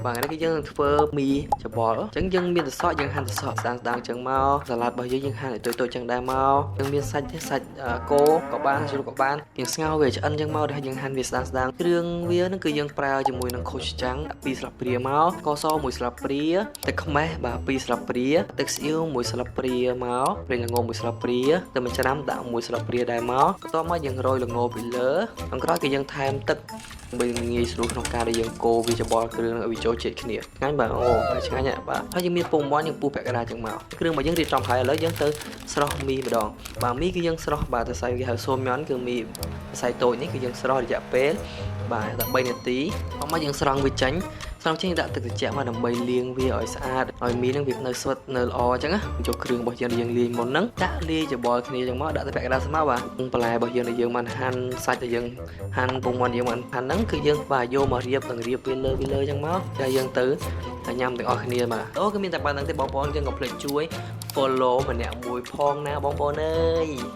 បាទថ្ងៃនេះគឺយើងនឹងធ្វើមីច្បល់អញ្ចឹងយើងមានត្រសក់យើងហាន់ត្រសក់ស្ដាងស្ដាងអញ្ចឹងមកសាឡាត់របស់យើងយើងហាន់ឲ្យតូចតូចអញ្ចឹងដែរមកយើងមានសាច់សាច់គោក៏បានជ្រូកក៏បានយើងស្ងោរវាឆ្អិនអញ្ចឹងមកហើយយើងហាន់វាស្ដាងស្ដាងគ្រឿងវាហ្នឹងគឺយើងប្រើជាមួយនឹងខូចាំង2ស្លាបព្រាមកស្ករស1ស្លាបព្រាទឹកខ្មេះបាទ2ស្លាបព្រាទឹកស្អៀវ1ស្លាបព្រាមកប្រេងល្ង1ស្លាបព្រាទឹកមួយច្រាំដាក់1ស្លាបព្រាដែរមកបន្ទាប់មកយើងរោយល្ងពីលើខាងក្រោយគឺយើងថែមទឹកដើម្បីងាយស្រួលក្នុងការដែលយើងកូរវាច្បល់គ្រឿងឲ្យវាចូលជាតិគ្នាឆ្ងាញ់បាទអូបាទឆ្ងាញ់ណាស់បាទហើយយើងមានពងមាន់យើងពុះពាក់កណ្ដាលចឹងមកគ្រឿងរបស់យើងរៀបចំហើយឥឡូវយើងទៅស្រុះមីម្ដងបាទមីគឺយើងស្រុះបាទទៅសៃគេហៅសូមញ៉ន់គឺមីសៃតូចនេះគឺយើងស្រុះរយៈពេលបាទ13នាទីអស់មកយើងស្រង់វាចេញស្រង់ចេញដាក់ទឹកត្រជាក់មកដើម្បីលាងវាឲ្យស្អាតឲ្យមីនឹងវានៅស្វិតនៅល្អអញ្ចឹងណាយកគ្រឿងរបស់យើងដែលយើងលាយមុនហ្នឹងដាក់លាយច្បល់គ្នាអញ្ចឹងមកដាក់ទៅពាក់កណ្ដាលស្មៅបាទបន្លែរបស់យើងដែលយើងបានហាន់សាច់ដែលយើងហាន់ពងមាន់យើងបានហាន់ហ្នឹងគឺយើងបាទយកមករៀបទាំងរៀបវាលើវាលើអញ្ចឹងមកតែយើងទៅញ៉ាំទាំងអស់គ្នាបាទអូគឺមានតែប៉ុណ្្នឹងទេបងប្អូនយើងកុំភ្លេចជួយ follow ម្នាក់មួយផងណាបងប្អូនអើយ។